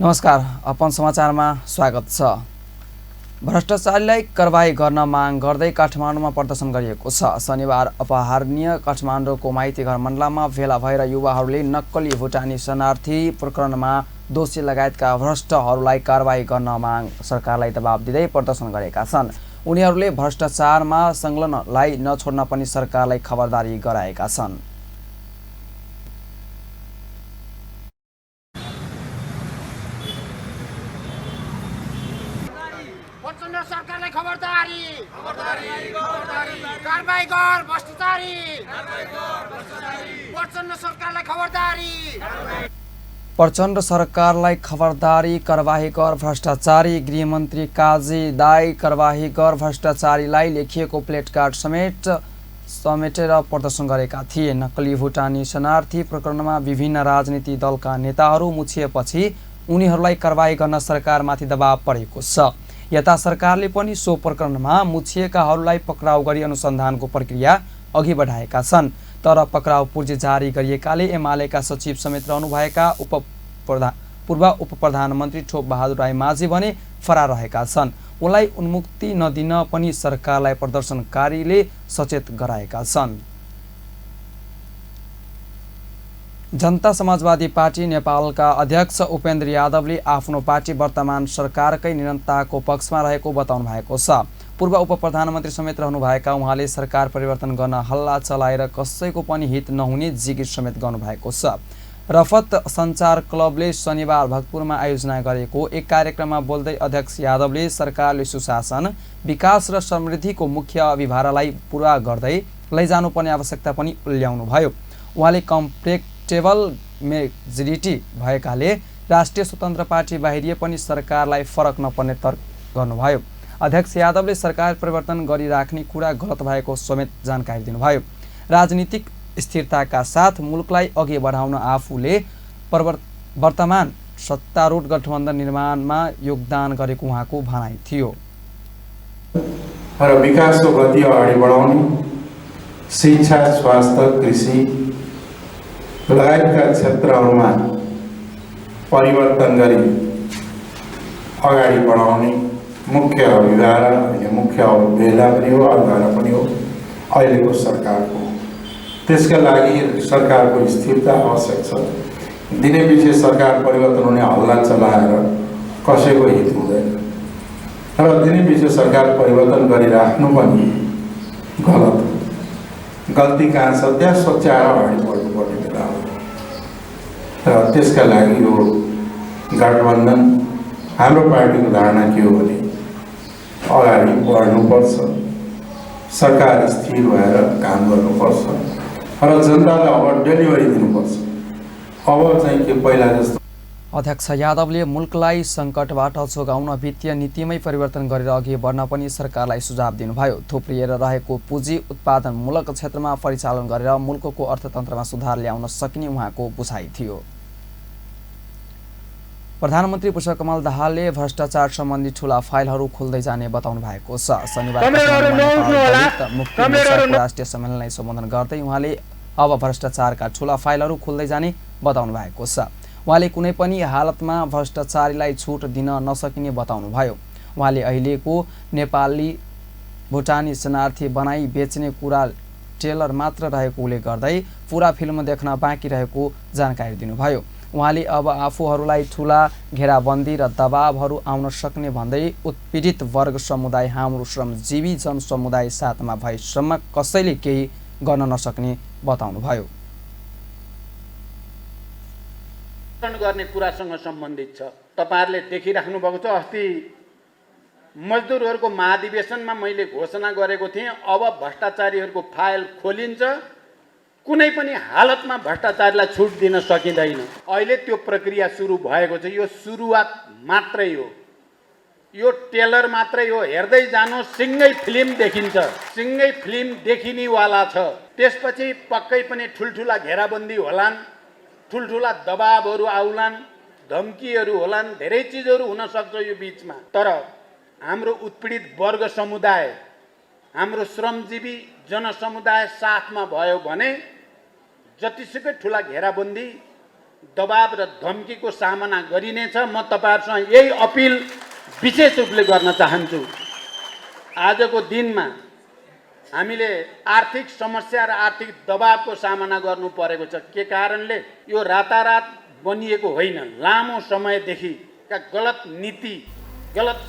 नमस्कार, अपन समाचारमा स्वागत छ। भ्रष्टाचारीलाई कारबाही गर्न माग गर्दै काठमाडौँमा प्रदर्शन गरिएको छ। शनिबार अपहरणीय काठमाडौँको माइतीघर मण्डलमा भेला भएर युवाहरूले नक्कली भुटानी शरणार्थी प्रकरणमा दोषी लगायतका भ्रष्टहरूलाई कारबाही गर्न माग सरकारलाई दबाब दिँदै प्रदर्शन गरेका छन्। उनीहरूले भ्रष्टाचारमा संलग्नलाई नछोड्न पनि सरकारलाई खबरदारी गराएका छन्। सरकारलाई खबरदारी कारबाही गर भ्रष्टाचारी प्रचण्ड सरकारलाई खबरदारी प्रचण्ड सरकारलाई खबरदारी कारबाही गर भ्रष्टाचारी। गृहमन्त्री काजी दाई कारबाही गर भ्रष्टाचारीलाई लेखिएको प्लेटकार्ड समेटेर प्रदर्शन गरेका थिए। नक्कली भुटानी शरणार्थी प्रकरणमा विभिन्न राजनीतिक दलका नेताहरू मुछिएपछि उनीहरूलाई कारबाही गर्न सरकारमाथि दबाव परेको छ। यता सरकारले पनि सो प्रकरणमा मुछिएकाहरूलाई पक्राउ गरी अनुसन्धानको प्रक्रिया अघि बढाएका छन्। तर पक्राउ पूर्जी जारी गरिएकाले एमालेका सचिव समेत रहनुभएका पूर्व उप प्रधानमन्त्री ठोप बहादुर राई माझी भने फरार रहेका छन्। उनलाई उन्मुक्ति नदिन पनि सरकारलाई प्रदर्शनकारीले सचेत गराएका छन्। जनता समाजवादी पार्टी नेपालका अध्यक्ष उपेन्द्र यादवले आफ्नो पार्टी वर्तमान सरकारकै निरन्तरताको पक्षमा रहेको बताउनु भएको छ। पूर्व उप प्रधानमन्त्री समेत रहनुभएका उहाँले सरकार परिवर्तन गर्न हल्ला चलाएर कसैको पनि हित नहुने जिकिर समेत गर्नुभएको छ। रफत सञ्चार क्लबले शनिबार भक्तपुरमा आयोजना गरेको एक कार्यक्रममा बोल्दै अध्यक्ष यादवले सरकारले सुशासन, विकास र समृद्धिको मुख्य अभिभारालाई पूरा गर्दै लैजानुपर्ने आवश्यकता पनि उल्ल्याउनुभयो। उहाँले कम्पेक्टेबल मेजोरिटी भएकाले राष्ट्रिय स्वतन्त्र पार्टी बाहिरिए पनि सरकारलाई फरक नपर्ने तर्क गर्नुभयो। अध्यक्ष यादवले सरकार परिवर्तन गरिराख्ने कुरा गलत भएको समेत जानकारी दिनुभयो। राजनीतिक स्थिरताका साथ मुलुकलाई अघि बढाउन आफूले वर्तमान सत्तारूढ गठबन्धन निर्माणमा योगदान गरेको उहाँको भनाइ थियो। र विकासको गति अगाडि बढाउने, शिक्षा, स्वास्थ्य, कृषि लगायतका क्षेत्रहरूमा परिवर्तन गरी अगाडि बढाउने मुख्य अभिभारा, मुख्य बेला पनि हो, अभिभारा पनि हो अहिलेको सरकारको। त्यसका लागि सरकारको स्थिरता आवश्यक छ। दिनै पछि सरकार परिवर्तन हुने हल्ला चलाएर कसैको हित हुँदैन र दिनै पछि सरकार परिवर्तन गरिराख्नु पनि गलत हो। गल्ती कहाँ छ त्यहाँ सच्याएर अगाडि बढ्नुपर्ने बेला हो र त्यसका लागि यो गठबन्धन, हाम्रो पार्टीको धारणा के हो भने अगाडि बढ्नुपर्छ, सरकार स्थिर भएर काम गर्नुपर्छ र जनतालाई अब डेलिभरी दिनुपर्छ। अब चाहिँ के पहिला जस्तो। अध्यक्ष यादवले मुलुकलाई सङ्कटबाट जोगाउन वित्तीय नीतिमै परिवर्तन गरेर अघि बढ्न पनि सरकारलाई सुझाव दिनुभयो। थुप्रिएर रहेको पुँजी उत्पादनमूलक क्षेत्रमा परिचालन गरेर मुलुकको अर्थतन्त्रमा सुधार ल्याउन सकिने उहाँको बुझाइ थियो। प्रधानमन्त्री पुष्पकमल दाहालले भ्रष्टाचार सम्बन्धी ठूला फाइलहरू खोल्दै जाने बताउनु भएको छ। शनिबार राष्ट्रिय सम्मेलनलाई सम्बोधन गर्दै उहाँले अब भ्रष्टाचारका ठूला फाइलहरू खोल्दै जाने बताउनु भएको छ। उहाँले कुनै पनि हालतमा भ्रष्टाचारीलाई छुट दिन नसकिने बताउनुभयो। उहाँले अहिलेको नेपाली भुटानी शरणार्थी बनाई बेच्ने कुरा ट्रेलर मात्र रहेकोले गर्दै पुरा फिल्म देख्न बाँकी रहेको जानकारी दिनुभयो। उहाँले अब आफूहरूलाई ठूला घेराबन्दी र दबावहरू आउन सक्ने भन्दै उत्पीडित वर्ग समुदाय, हाम्रो श्रमजीवी जनसमुदाय साथमा भएसम्म कसैले केही गर्न नसक्ने बताउनुभयो। गर्ने कुरासँग सम्बन्धित छ। तपाईहरुले देखिराख्नु भएको छ, अस्ति मजदुरहरूको महाधिवेशनमा मैले घोषणा गरेको थिएँ, अब भ्रष्टाचारीहरूको फाइल खोलिन्छ, कुनै पनि हालतमा भ्रष्टाचारीलाई छुट दिन सकिँदैन। अहिले त्यो प्रक्रिया सुरु भएको छ। यो सुरुवात मात्रै हो, यो टेलर मात्रै हो। हेर्दै जानु, सिंगै फिल्म देखिन्छ, सिंगै फिल्म देखिनेवाला छ। त्यसपछि पक्कै पनि ठुलठुला घेराबन्दी होलान्, ठुलठुला दबावहरू आउलान्, धम्कीहरू होलान्, धेरै चिजहरू हुन सक्छ यो बीचमा। तर हाम्रो उत्पीडित वर्ग समुदाय, हाम्रो श्रमजीवी जनसमुदाय साथमा भयो भने जतिसुकै ठुला घेराबन्दी दबाब र धम्कीको सामना गरिनेछ। म तपाईँहरूसँग यही अपिल विशेष रूपले गर्न चाहन्छु। आजको दिनमा हामीले आर्थिक समस्या र आर्थिक दबाबको सामना गर्नु परेको छ। के कारणले? यो रातारात बनिएको होइन, लामो समयदेखिका गलत नीति, गलत।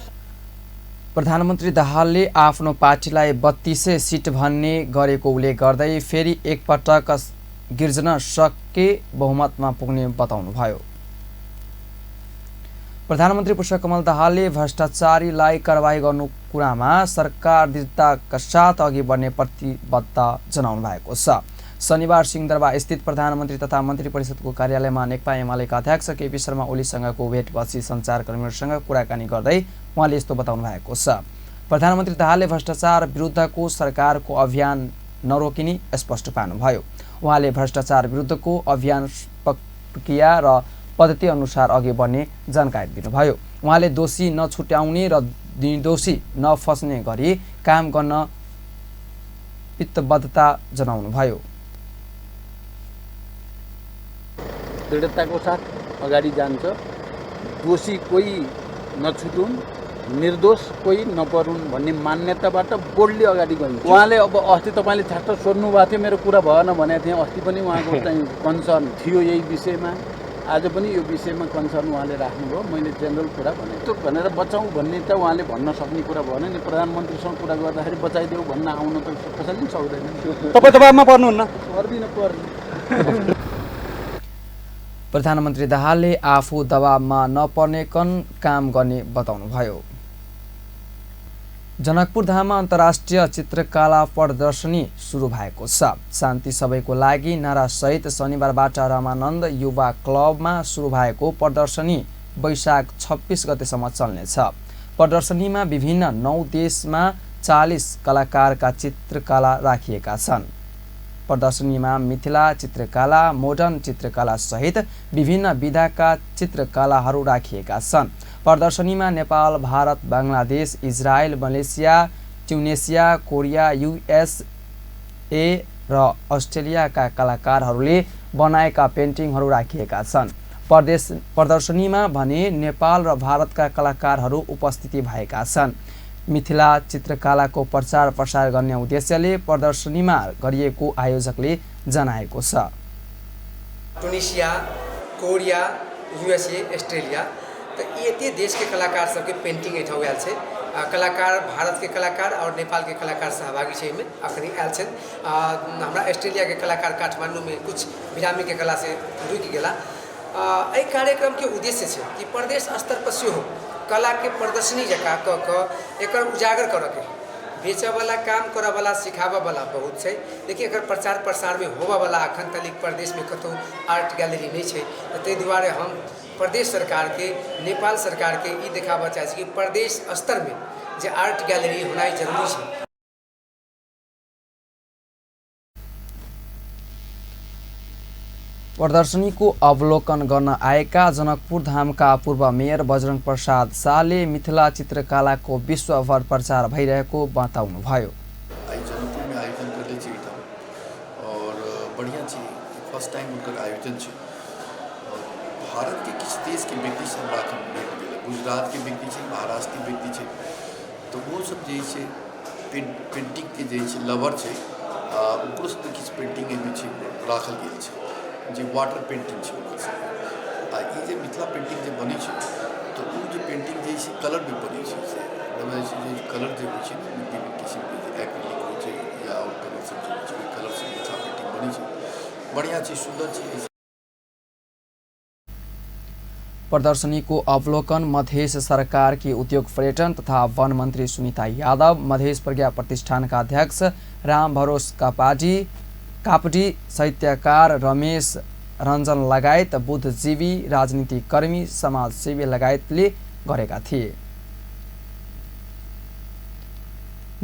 प्रधानमन्त्री दाहालले आफ्नो पार्टीलाई 32 सिट भन्ने गरेको उल्लेख गर्दै फेरि एकपटक गिर्जन सके बहुमतमा पुग्ने बताउनुभयो। प्रधानमन्त्री पुष्पकमल दाहालले भ्रष्टाचारीलाई कारबाही गर्नु कुरामा सरकार दृढताका साथ अघि बढ्ने प्रतिबद्धता जनाउनु भएको छ। शनिबार सिंहदरबार स्थित प्रधानमन्त्री तथा मन्त्री परिषदको कार्यालयमा नेकपा एमालेका अध्यक्ष केपी शर्मा ओलीसँगको भेटपछि सञ्चारकर्मीहरूसँग कुराकानी गर्दै उहाँले यस्तो बताउनु भएको छ। प्रधानमन्त्री दाहालले भ्रष्टाचार विरुद्धको सरकारको अभियान नरोकिने स्पष्ट पार्नुभयो। उहाँले भ्रष्टाचार विरुद्धको अभियान प्रक्रिया र पद्धति अनुसार अघि बढ्ने जानकारी दिनुभयो। उहाँले दोषी नछुट्याउने र निर्दोषी नफस्ने गरी काम गर्न प्रतिबद्धता जनाउनुभयो। दृढताको साथ अगाडि जान्छ। दोषी कोही नछुटुन्, निर्दोष कोही नपरुन् भन्ने मान्यताबाट बोल्डली अगाडि गइन्छ। उहाँले अब अस्ति तपाईँले ठ्याक्क सोध्नु भएको थियो, मेरो कुरा भएन भनेको थिएँ। अस्ति पनि उहाँको चाहिँ कन्सर्न थियो यही विषयमा, आज पनि यो विषयमा कन्सर्न उहाँले राख्नुभयो। मैले जेनरल कुरा भने त्यो भनेर बचाउँ भन्ने त उहाँले भन्न सक्ने कुरा भएन नि। प्रधानमन्त्रीसँग कुरा गर्दाखेरि बचाइदेऊ भन्न आउन त कसैले पनि सक्दैन। तपाईँ दबाबमा पर्नुहुन्न? पर्दैन। प्रधानमन्त्री दाहालले आफू दबावमा नपर्ने काम गर्ने बताउनुभयो। जनकपुर धाममा अन्तर्राष्ट्रिय चित्रकला प्रदर्शनी सुरु भएको छ। शान्ति सबैको लागि नारासहित शनिबारबाट रामानन्द युवा क्लबमा सुरु भएको प्रदर्शनी वैशाख 26 गतेसम्म चल्नेछ। प्रदर्शनीमा विभिन्न 9 देशमा 40 कलाकारका चित्रकला राखिएका छन्। प्रदर्शनीमा मिथिला चित्रकला, मोडर्न चित्रकला सहित विभिन्न विधाका चित्रकलाहरू राखिएका छन्। प्रदर्शनीमा Nepal, Bharat, Bangladesh, Israel, Malaysia, Tunisia, Korea, USA र अस्ट्रेलियाका कलाकारहरूले बनाएका पेन्टिङहरू राखिएका छन्। प्रदर्शनीमा भने नेपाल र भारतका कलाकारहरू उपस्थिति भएका छन्। मिथिला चित्रकलाको प्रचार प्रसार गर्ने उद्देश्यले प्रदर्शनीमा गरिएको आयोजकले जनाएको छ। ट्युनिसिया, कोरिया, USA, अस्ट्रेलिया तो ये देश के कलाकार सबके पेंटिंग एठाम आयल छै। कलाकार भारत के कलाकार और नेपाल के कलाकार सहभागी छै में अखनी आयल छै। हमरा ऑस्ट्रेलिया के कलाकार काठमांडू में कुछ बिरामी के कला से रुकि गेला। एहि कार्यक्रम के उद्देश्य छै कि प्रदेश स्तर पर सेहो कला के प्रदर्शनी जका एक उजागर कर के बेचे वाला, काम करे वाला, सिखावे वाला बहुत छै, लेकिन एकर प्रचार प्रसार में होबे वाला अखन तक प्रदेश में कतौ आर्ट गैलरी नहीं छै। ताहि दुआरे हम प्रदेश सरकार के, नेपाल सरकार के ई देखाबऽ चाहै छी कि प्रदेश स्तर में जे आर्ट गैलरी होनाइ जरूरी छै। प्रदर्शनीको अवलोकन गर्न आएका जनकपुर धामका पूर्व मेयर बजरंग प्रसाद शाहले मिथिला चित्रकलाको विश्वभर प्रचार भइरहेको बताउनुभयो। जनकपुर में आयोजन करले छी और बढ़िया छी, फर्स्ट टाइम उनकर आयोजन छै। भारत के किस देश के व्यक्ति से हमरा भेट भेल, गुजरात के व्यक्ति छै, महाराष्ट्र के व्यक्ति छै, तो वो सब जे छै पेंटिंग के जे छै लवर छै, ओकरो सब किछ पेंटिंग में छै राखल गेल छै जे वाटर पेंटिंग छै। आ ई जे मिथिला पेंटिंग जे बनै छै तो ओ जे पेंटिंग जे छै कलर भी बनै छै, जे कलर जे होइ छै विभिन्न किसिम के एक्रिलिक होइ छै या और कलर सब जे होइ छै कलर से मिथिला पेंटिंग बनै छै। बढ़िया छै, सुंदर छै। प्रदर्शनीको अवलोकन मधेस सरकार की उद्योग पर्यटन तथा वन मंत्री सुनीता यादव, मधेस प्रज्ञा प्रतिष्ठानका अध्यक्ष राम भरोस कापडी, साहित्यकार रमेश रञ्जन लगायत बुद्धिजीवी, राजनीतिकर्मी, समाजसेवी लगायतले गरेका थिए।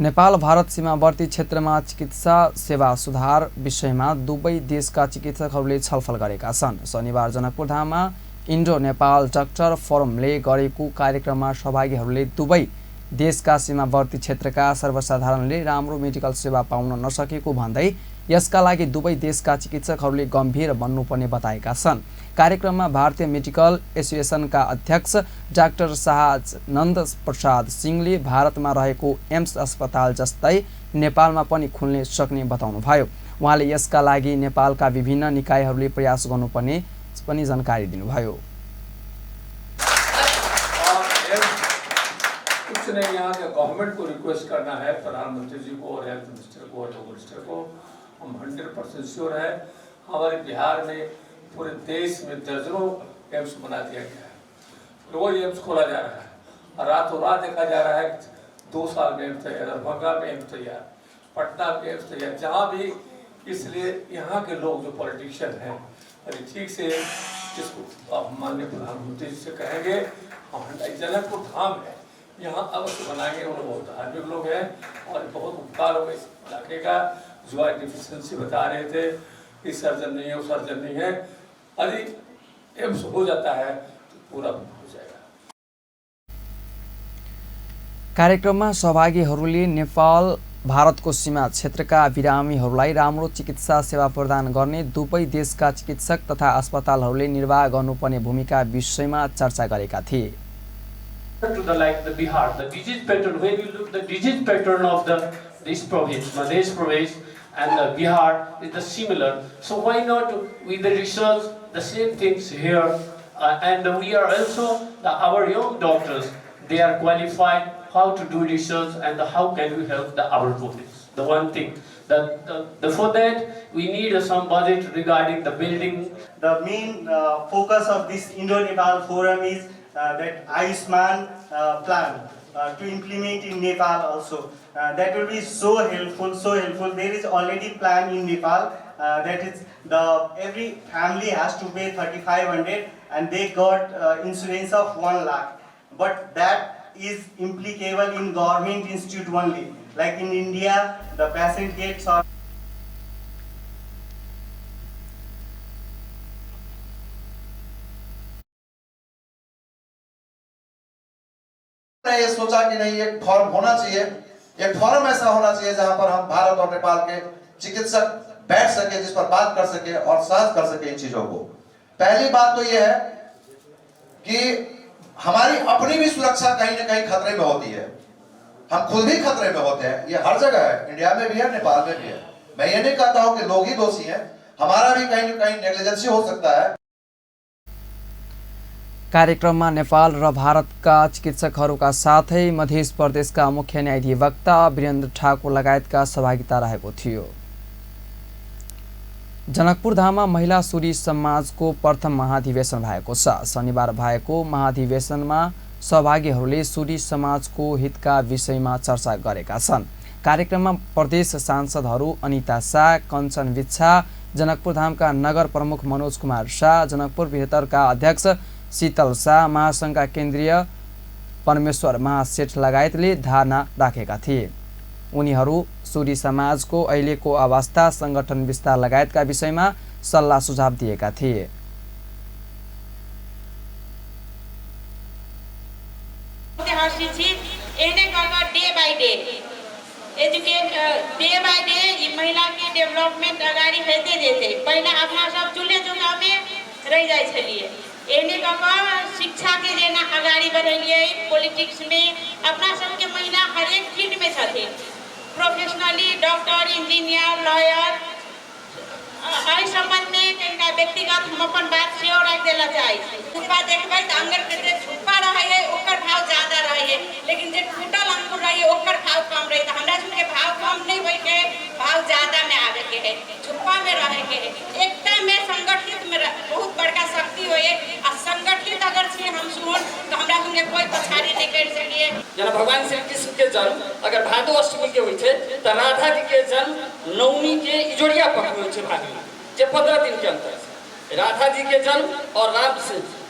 नेपाल भारत सीमावर्ती क्षेत्रमा चिकित्सा सेवा सुधार विषयमा दुवै देशका चिकित्सकहरूले छलफल गरेका छन्। शनिबार जनकपुर धाममा इन्डो नेपाल डाक्टर फोरमले गरेको कार्यक्रममा सहभागीहरूले दुवै देशका सीमावर्ती क्षेत्रका सर्वसाधारणले राम्रो मेडिकल सेवा पाउन नसकेको भन्दै यसका लागि दुवै देशका चिकित्सकहरूले गम्भीर बन्नुपर्ने बताएका छन्। कार्यक्रममा भारतीय मेडिकल एसोसिएसनका अध्यक्ष डाक्टर शाहनन्द प्रसाद सिंहले भारतमा रहेको एम्स अस्पताल जस्तै नेपालमा पनि खुल्ने सक्ने बताउनुभयो। उहाँले यसका लागि नेपालका विभिन्न निकायहरूले प्रयास गर्नुपर्ने पनि जानकारी दिनुभयो। कुछ नहीं, यहाँ के गवर्नमेंट को रिक्वेस्ट करना है, प्रधानमंत्री जी को और हेल्थ मिनिस्टर को और मिनिस्टर को। हम 100% श्योर है हमारे बिहार में पूरे देश में दर्जनों एम्स बना दिया गया है। रोज एम्स खोला जा रहा है, रातों रात देखा जा रहा है 2 साल में एम्स तैयार, दरभंगा में एम्स तैयार, पटना में एम्स तैयार, जहाँ भी। इसलिए यहाँ के लोग जो पॉलिटिशियन हैं अरे ठीक से जिसको आप माननीय प्रधानमंत्री जी से कहेंगे, जनकपुर धाम है यहाँ अवश्य बनाएंगे। उन्होंने बहुत धार्मिक लोग हैं और बहुत उपकार होगा इस इलाके का। जो डिफिशियंसी बता रहे थे कि सर्जन नहीं है, वो सर्जन नहीं है, यदि एम्स हो जाता है तो पूरा हो जाएगा। कार्यक्रममा सहभागीहरूले नेपाल भारतको सीमा क्षेत्रका बिरामीहरूलाई राम्रो चिकित्सा सेवा प्रदान गर्ने दुवै देशका चिकित्सक तथा अस्पतालहरूले निर्वाह गर्नुपर्ने भूमिका विषयमा चर्चा गरेका थिए। To the Bihar, the disease pattern, when you look the disease pattern of this province, Madhya Pradesh and the Bihar is the similar. So why not with the research the same things here? And we are also our young doctors. They are qualified how to do research and how can we help our province. The one thing for that we need some budget regarding the building. The main focus of this Indo-Nepal forum is that Ayushman plan to implement in Nepal also. That will be so helpful, so helpful. There is already plan in Nepal that is every family has to pay 3,500 and they got insurance of 1 lakh. But that is applicable in government institute only. Like in India, the patient gets ये सोचा कि नहीं एक form होना चाहिए, एक form ऐसा होना चाहिए जहां पर हम भारत और नेपाल के चिकित्सक बैठ सके, जिस पर बात कर सके और साझ कर सके इन चीजों को। पहली बात तो यह है कि हमारी अपनी भी सुरक्षा कहीं ना कहीं खतरे में होती है, हम खुद भी खतरे में होते हैं। ये हर जगह है, इंडिया में भी है, नेपाल में भी है। मैं ये नहीं कहता हूं कि लोग ही दोषी हैं, हमारा भी कहीं ना कहीं नेग्लिजेंसी हो सकता है। कार्यक्रममा नेपाल र भारतका चिकित्सकहरूका साथै मध्य प्रदेशका मुख्य न्यायाधिवक्ता वीरेन्द्र ठाकुर लगायतका सहभागिता रहेको थियो। जनकपुर धाममा महिला सूरी समाजको प्रथम महाधिवेशन भएको छ। शनिबार भएको महाधिवेशनमा सहभागीहरूले सूरी समाजको हितका विषयमा चर्चा गरेका छन्। कार्यक्रममा प्रदेश सांसदहरू अनिता शाह, कञ्चन विच्छा, जनकपुर धामका नगर प्रमुख मनोज कुमार शाह, जनकपुर भित्रका अध्यक्ष शीतल शाह, महासङ्घका केन्द्रीय परमेश्वर महासेठ लगायतले धारणा राखेका थिए। उनीहरू सूरी समाजको अहिलेको अवस्था, संगठन विस्तार लगायतका विषयमा सल्लाह सुझाव दिएका थिए। महिला के डेवलपमेंट अगाडि हेते देते पहिला अपना सब चूल्हे चौका में रह जाय छलिए, एने शिक्षा के जेना अगाडि बढ़ेलिए। पॉलिटिक्स में अपना सबके महिला हर एक फील्ड में छथिन, प्रोफेशनली डॉक्टर, इंजीनियर, लॉयर। एहि संबंध में कनिका व्यक्तिगत हम अपन बात सेहो राखि देला चाहै छी। बात देखबै त अंगूर के जे छुपा रहै ओकर भाव ज्यादा रहै, लेकिन जे टूटल अंगूर रहै ओकर भाव कम रहै। त हमरा सबके भाव कम नहीं होय के, भाव ज्यादा में आवे के है, छुपा में रहे के है। एकता में संगठित में बहुत बड़का शक्ति होय आ संगठित अगर छी हम सुन तो हमरा संगे कोई पछाड़ी नहीं कर सकिए। जना भगवान श्री कृष्ण के जन्म अगर भादो अष्टमी के होय छै त राधा जी के जन्म नवमी के इजोरिया पक्ष में होय छै, भादो जे 15 दिन के अंतर है। राधा जी के जन्म और राम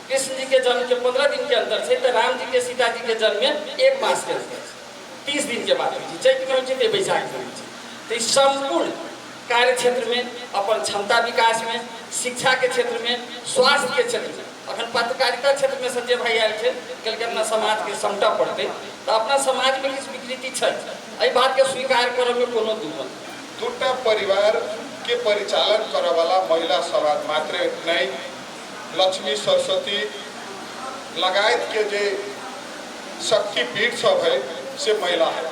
कृष्ण जी के जन्म के 15 दिन के अंतर है, तो राम जी के सीता जी के जन्म में 1 मास के अंतर 30 दिन के बाद होय छै। चैत में होय छै त बैसाख में होय छै। तो इस संपूर्ण कार्य क्षेत्र में, अपन क्षमता विकास में, शिक्षा के क्षेत्र में, स्वास्थ्य के क्षेत्र में, अखन पत्रकारिता क्षेत्र में संजय भाई आयल थे, कल के अपना समाज के समटा पड़ते तो अपना समाज में किस विकृति है एहि बात के स्वीकार करे में कोनो दुख नहीं। दुटा परिवार के परिचालन करे वाला महिला समाज मात्र नहीं, लक्ष्मी सरस्वती लगायत के जे शक्ति पीठ सब है से महिला है।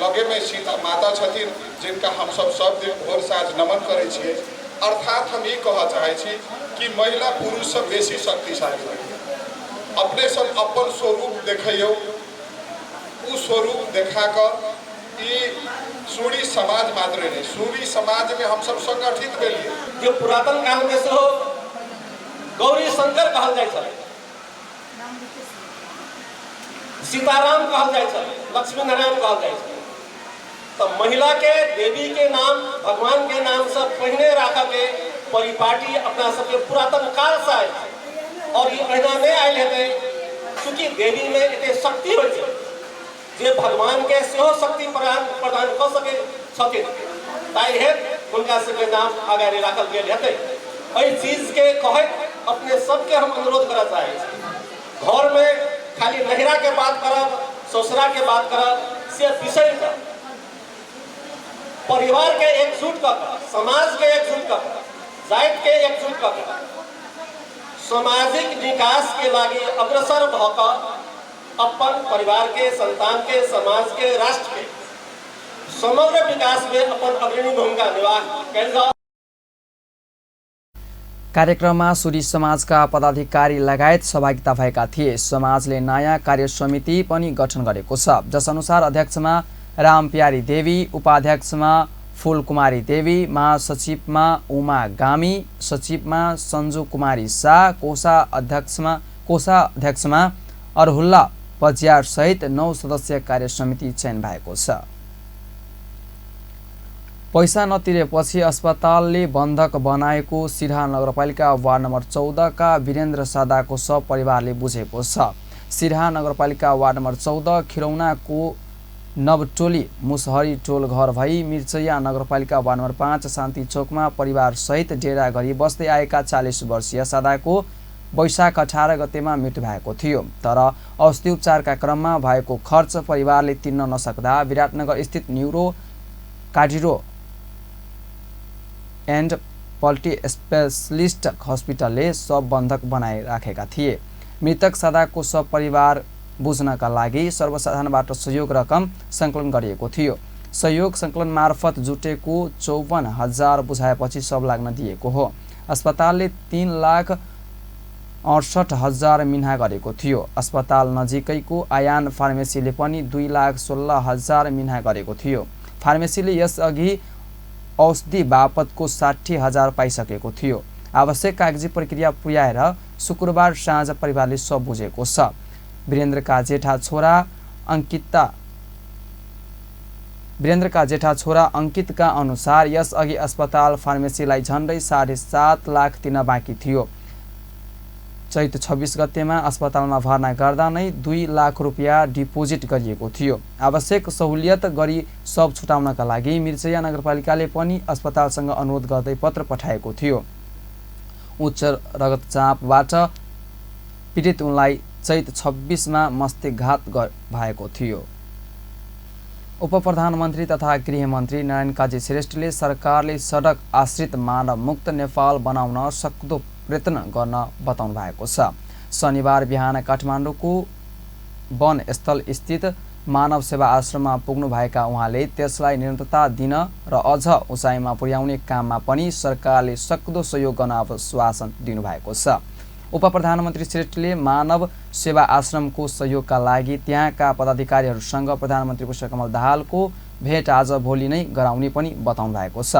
लगे में सीता माता छथिन जिनका हम सब दिन भोर साँझ नमन करे छियै। अर्थात हम ये कह चाहे छी कि महिला पुरुष से बेसी शक्तिशाली है। अपने सब अपन स्वरूप देखियो, उ स्वरूप देखा कर ई सूरी समाज मात्र नहीं, सूरी समाज में हम सब संगठित भेलिए। जो पुरातन काल में से गौरी शंकर कहल जाय छल, सीताराम कहल जाय छल, लक्ष्मी नारायण कहल जाय छल। तो महिला के देवी के नाम भगवान के नाम से पहने रखा के परिपाटी अपना सबके पुरातन काल से आयल और ये अहिना नहीं आयल हेतै क्योंकि देवी में एते शक्ति होइ छै जे भगवान के सेहो शक्ति प्रदान क सके छथिन। ताहि हेतु हुनका सबके नाम आगारी राखल गेल हेतै। एहि चीज के कहैत अपने सबके हम अनुरोध करऽ चाहै छी, घर में खाली नहिरा के बात करब, ससुरा के बात करब से विषय का परिवार के एकजुट कर, समाज के एकजुट कर, जाति के एकजुट कर, सामाजिक विकास के लागी अग्रसर भकर अपन परिवार के, संतान के, समाज के, राष्ट्र के समग्र विकास में अपन अग्रणी भूमिका निर्वाह कयल जाओ। कार्यक्रममा सूरी समाजका पदाधिकारी लगायत सहभागिता भएका थिए। समाजले नयाँ कार्य समिति पनि गठन गरेको छ, जसअनुसार अध्यक्षमा रामप्यारी देवी, उपाध्यक्षमा फूलकुमारी देवी, महासचिवमा उमा गामी, सचिवमा सञ्जु कुमारी शाह, कोषाध्यक्षमा अरहुल्ला बजियार सहित 9 सदस्यीय कार्य समिति चयन भएको छ। पैसा नतिरेपछि अस्पतालले बन्धक बनाएको सिरहा नगरपालिका वार्ड नम्बर 14 का वीरेन्द्र सादाको सपरिवारले बुझेको छ। सिरहा नगरपालिका वार्ड नम्बर 14 खिरौनाको नवटोली मुसहरी टोल घर भई मिर्चैया नगरपालिका वार्ड नम्बर 5 शान्ति चोकमा परिवार सहित डेरा गरी बस्दै आएका 40 वर्षीय सादाको वैशाख 18 गतेमा मृत्यु भएको थियो। तर औषधि उपचारका क्रममा भएको खर्च परिवारले तिर्न नसक्दा विराटनगर स्थित neuro cardio and Palti specialist हस्पिटलले सब बन्धक बनाइराखेका थिए। मृतक सादाको सब परिवार बुझ्नका लागि सर्वसाधारणबाट सहयोग रकम सङ्कलन गरिएको थियो। सहयोग सङ्कलन मार्फत जुटेको 54,000 बुझाएपछि सब लाग्न दिएको हो। अस्पतालले 3,68,000 मिना गरेको थियो। अस्पताल नजिकैको आयान फार्मेसीले पनि 2,16,000 मिना गरेको थियो। फार्मेसीले यसअघि औषधि बापतको 60,000 पाइसकेको थियो। आवश्यक कागजी प्रक्रिया पुर्याएर शुक्रबार साँझ परिवारले सब बुझेको छ। वीरेन्द्रका जेठा छोरा अंकितका अनुसार यसअघि अस्पताल फार्मेसीलाई झन्डै 7.5 लाख तिर्न बाँकी थियो। चैत 26 गतेमा अस्पतालमा भर्ना गर्दा नै 2 लाख रुपियाँ डिपोजिट गरिएको थियो। आवश्यक सहुलियत गरी सब छुटाउनका लागि मिर्चैया नगरपालिकाले पनि अस्पतालसँग अनुरोध गर्दै पत्र पठाएको थियो। उच्च रक्तचापबाट पीडित उनलाई चैत 26 मा मस्तिष्कघात भएको थियो। उपप्रधानमन्त्री तथा गृहमन्त्री नारायण काजी श्रेष्ठले सरकारले सडक आश्रित मानव मुक्त नेपाल बनाउन सक्दो प्रयत्न गर्न बताउनु भएको छ। शनिबार बिहान काठमाडौँको वनस्थल स्थित मानव सेवा आश्रममा पुग्नु भएका उहाँले त्यसलाई निरन्तरता दिन र अझ उचाइमा पुर्याउने काममा पनि सरकारले सक्दो सहयोग गर्न आश्वासन दिनुभएको छ। उपप्रधानमन्त्री श्रेष्ठले मानव सेवा आश्रमको सहयोगका लागि त्यहाँका पदाधिकारीहरूसँग प्रधानमन्त्री पुष्पकमल दाहालको भेट आज भोलि नै गराउने पनि बताउनु भएको छ।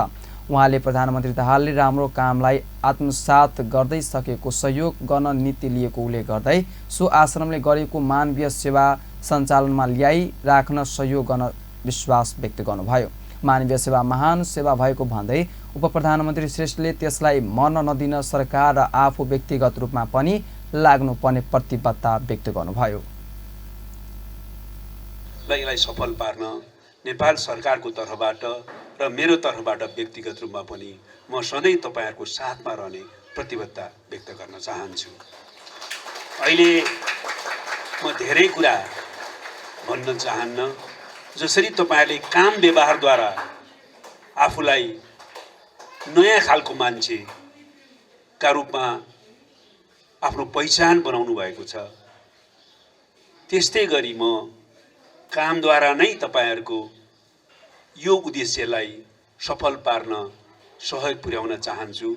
उहाँले प्रधानमन्त्री दाहालले राम्रो कामलाई आत्मसात गर्दै सकेको सहयोग गर्न नीति लिएको उल्लेख गर्दै सो आश्रमले गरेको मानवीय सेवा सञ्चालनमा ल्याइ राख्न सहयोग गर्न विश्वास व्यक्त गर्नुभयो। मानवीय सेवा महान सेवा भएको भन्दै उपप्रधानमन्त्री श्रेष्ठले त्यसलाई मर्न नदिन सरकार र आफू व्यक्तिगत रूपमा पनि लाग्नुपर्ने प्रतिबद्धता व्यक्त गर्नुभयो। यसलाई सफल पार्न नेपाल सरकारको तर्फबाट र मेरो तर्फबाट व्यक्तिगत रूपमा पनि म सधैँ तपाईहरुको साथमा रहने प्रतिबद्धता व्यक्त गर्न चाहन्छु। अहिले म धेरै कुरा भन्न चाहन्न। जसरी तपाईहरुले काम व्यवहारद्वारा आफूलाई नयाँ खालको मान्छेका रूपमा आफ्नो पहिचान बनाउनु भएको छ, त्यस्तै गरी म कामद्वारा नै तपाईहरुको यो उद्देश्यलाई सफल पार्न सहयोग पुर्याउन चाहन्छु।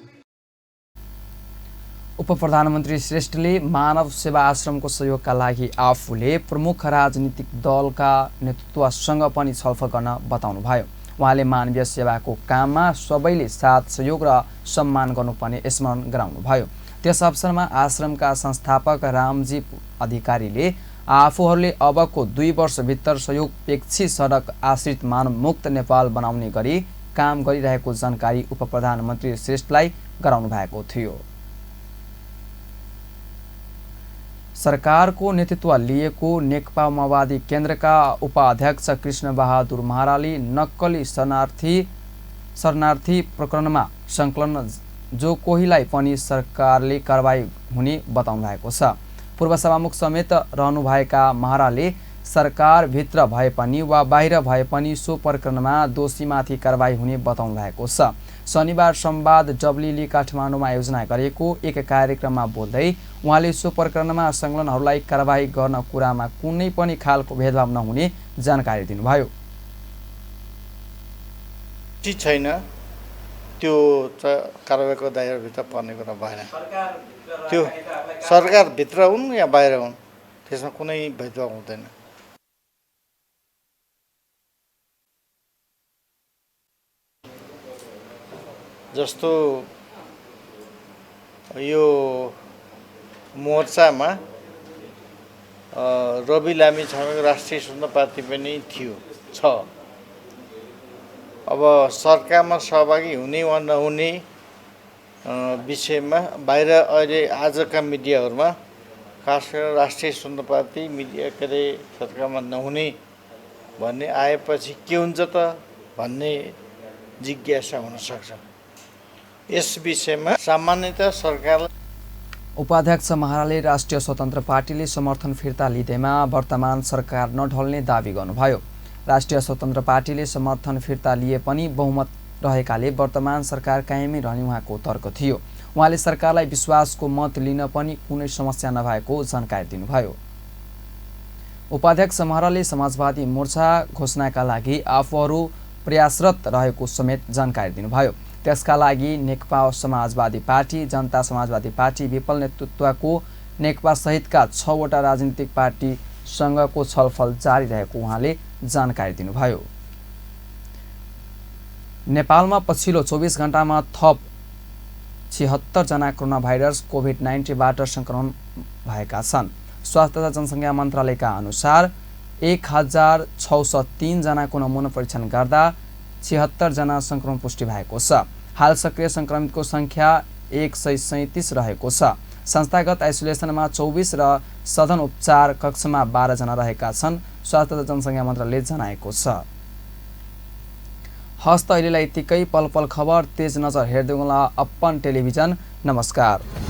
उपप्रधानमन्त्री श्रेष्ठले मानव सेवा आश्रमको सहयोगका लागि आफूले प्रमुख राजनीतिक दलका नेतृत्वसँग पनि छलफल गर्न बताउनुभयो। उहाँले मानवीय सेवाको काममा सबैले साथ सहयोग र सम्मान गर्नुपर्ने स्मरण गराउनुभयो। त्यस अवसरमा आश्रमका संस्थापक रामजी अधिकारीले आफूहरूले अबको 2 वर्षभित्र सहयोगपेक्षी सडक आश्रित मानवमुक्त नेपाल बनाउने गरी काम गरिरहेको जानकारी उपप्रधानमन्त्री श्रेष्ठलाई गराउनु भएको थियो। सरकारको नेतृत्व लिएको नेकपा माओवादी केन्द्रका उपाध्यक्ष कृष्ण बहादुर महाराले नक्कली शरणार्थी प्रकरणमा संकलन जो कोहीलाई पनि सरकारले कारबाही हुने बताउनु भएको छ। पूर्व सभामुख समेत रहनुभएका महाराले सरकारभित्र भए पनि वा बाहिर भए पनि सो प्रकरणमा दोषीमाथि कारबाही हुने बताउनु भएको छ। शनिबार संवाद डब्ल्युले काठमाडौँमा आयोजना गरेको एक कार्यक्रममा बोल्दै उहाँले सो प्रकरणमा संलग्नहरूलाई कारबाही गर्न कुरामा कुनै पनि खालको भेदभाव नहुने जानकारी दिनुभयो। छैन त्यो कारबाहीको दायराभित्र पर्ने कुरा भएन। त्यो सरकारभित्र हुन् या बाहिर हुन् त्यसमा कुनै भेदभाव हुँदैन। जस्तो यो मोर्चामा रवि लामी छामेको राष्ट्रिय स्वतन्त्र पार्टी पनि छ। अब सरकारमा सहभागी हुने वा नहुने विषयमा बाहिर अहिले आजका मिडियाहरूमा खास गरेर राष्ट्रिय स्वतन्त्र पार्टी मिडिया के अरे सरकारमा नहुने भन्ने आएपछि के हुन्छ त भन्ने जिज्ञासा हुन सक्छ। यस विषयमा सामान्यतः सरकारले उपाध्यक्ष महाराले राष्ट्रिय स्वतन्त्र पार्टीले समर्थन फिर्ता लिँदैमा वर्तमान सरकार नढल्ने दावी गर्नुभयो। राष्ट्रिय स्वतन्त्र पार्टीले समर्थन फिर्ता लिए पनि बहुमत रहेकाले वर्तमान सरकार कायमै रहने उहाँको तर्क थियो। उहाँले सरकारलाई विश्वासको मत लिन पनि कुनै समस्या नभएको जानकारी दिनुभयो। उपाध्यक्ष महाराले समाजवादी मोर्चा घोषणाका लागि आफूहरू प्रयासरत रहेको समेत जानकारी दिनुभयो। त्यसका लागि नेकपा समाजवादी पार्टी, जनता समाजवादी पार्टी, विपल नेतृत्वको नेकपा सहितका 6 वटा राजनीतिक पार्टीसँगको छलफल जारी रहेको उहाँले जानकारी दिनुभयो। नेपालमा पछिल्लो 24 घण्टामा थप 76 जना कोरोना भाइरस कोभिड-19बाट संक्रमण भएका छन्। स्वास्थ्य तथा जनसङ्ख्या मन्त्रालयका अनुसार 100603 जनाको नमुना परीक्षण गर्दा 76 जना संक्रमण पुष्टि भएको छ। हाल सक्रिय संक्रमितको संख्या 137 रहेको छ। संस्थागत आइसोलेसनमा 24 र सदन उपचार कक्षमा 12 जना रहेका छन्, स्वास्थ्य तथा जनसङ्ख्या मन्त्रालयले जनाएको छ। हस्त अहिलेलाई यतिकै। पल पल खबर तेज नजर हेर्दै होला अपन टेलिभिजन। नमस्कार।